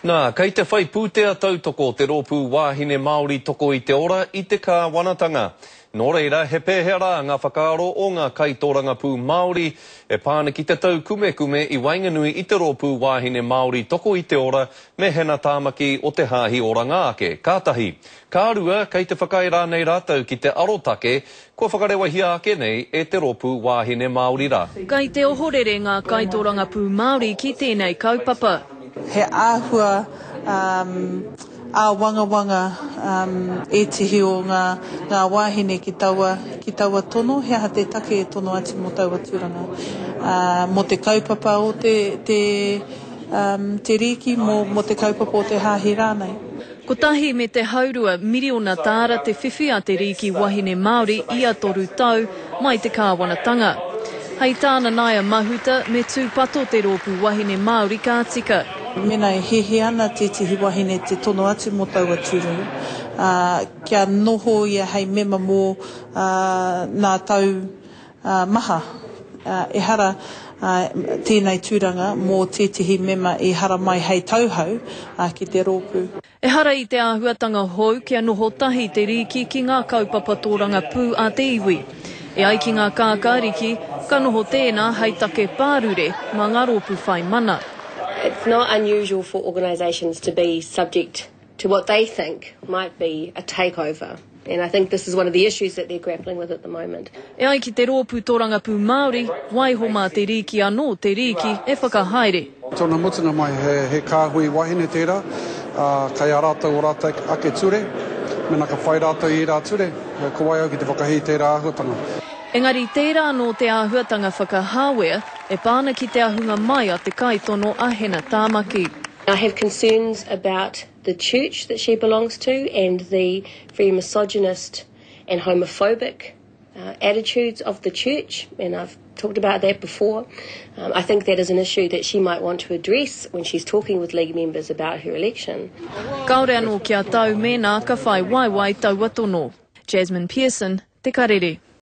Nā, kei te whai pūtea tautoko te Rōpū Wāhine Māori Toko i te Ora i te kāwanatanga. Nō reira, he pēhea rā ngā whakaaro o ngā kaitōrangapū Māori e pā ana ki te taukumekume i waenganui i te Rōpū Wāhine Māori Toko i te Ora me Hena Tāmaki o te Hāhi Oranga Ake, ka tahi. Ka rua, kei te whakaae rānei rātou ki te arotake Kua whakarewahia ake nei e te Rōpū Wāhine Māori rā. Kei te ohorere ngā kaitōrangapū Māori ki tēnei kaupapa. He āhua āwangawanga ētehi o ngā ngā wāhine ki taua, ki taua tono, he aha te take e tono atu mō taua tūranga, mō te kaupapa o te, te, te rīki, mō, mō te kaupapa o te hāhi rānei. Kotahi me te haurua miriona tāra te whiwhi a te Rīki Wahine Māori ia toru tau mai te kāwanatanga. Hei tā Nanaia Mahuta, me tūpato te Rōpū Wahine Māori ka tika. Mēnā e hiahia ana tētehi wahine te tono atu mō taua tūru, ā, kia noho ia hei mema mō nā tau maha. Ehara tēnei tūranga mō tētehi mema i haramai hei tauhou ki te rōpū. Ehara i te āhuatanga hou kia noho tahi te rīki ki ngā kaupapa tōrangapū a te iwi. E ai ki ngā kākāriki, ka noho tēnā hei take pārure mā ngā rōpū whai mana. It's not unusual for organisations to be subject to what they think might be a takeover and I think this is one of the issues that they're grappling with at the moment. E ai ki te Rōpū Tōrangapū Māori, waiho mā te rīki anō te rīki e whakahaere. Tōna mutunga mai he kāhui wahine tērā, ā, kei a rātou ō rātou ake ture, mēnā ka whai rātou i ērā ture, ko wai au ki te whakahī tērā āhuatanga. Engari tērā anō te āhuatanga whakahāwea e pā ana ki te ahunga mai a te kaitono a Hena Tāmaki. I have concerns about the church that she belongs to and the very misogynist and homophobic uh, attitudes of the church, and I've talked about that before. Um, I think that is an issue that she might want to address when she's talking with league members about her election. Kāore anō kia tau mēnā ka whai waewae taua tono. Jasmine Pearson, Te Karere.